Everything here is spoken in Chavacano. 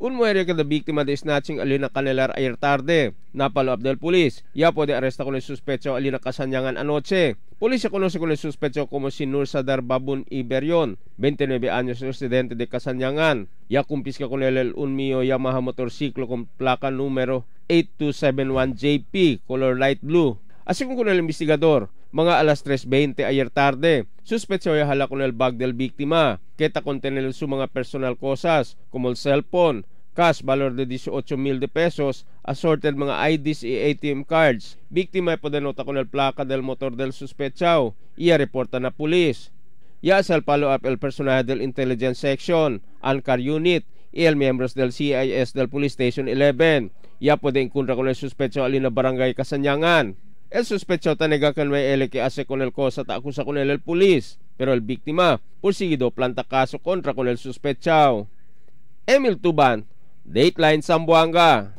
Un muere que la víctima de snatching alina Canelar ayer tarde. Napalo up del police. Ya puede arresta con el sospecho alina Kasanyangan anoche. Policía conoce con el sospecho como Sinur Sadar Babun Iberion, 29 años, residente de Kasanyangan. Ya confisca con él el un mío Yamaha motorciclo con placa número 8271JP, color light blue. Así como con el investigador, mga alas 3:20 ayer tarde, sospecho ya hala con el bag del víctima, que ta contener su mga personal cosas, como el cellphone, cash valor de 18,000 de pesos, assorted mga IDs y ATM cards. Víctima puede nota con el placa del motor del sospechado y reporta na pulis. Ya sa el follow up el personaje del Intelligence Section, ANCAR Unit, y el miembros del CIS del Police Station 11. Ya puede encontrar con el sospecho alina Barangay Kasanyangan. El sospecho tanega que no hay que hace con el cosa ta acusa con él el pulis, pero el víctima por planta caso contra con el sospechado. Emil Tuban, Dateline Zamboanga.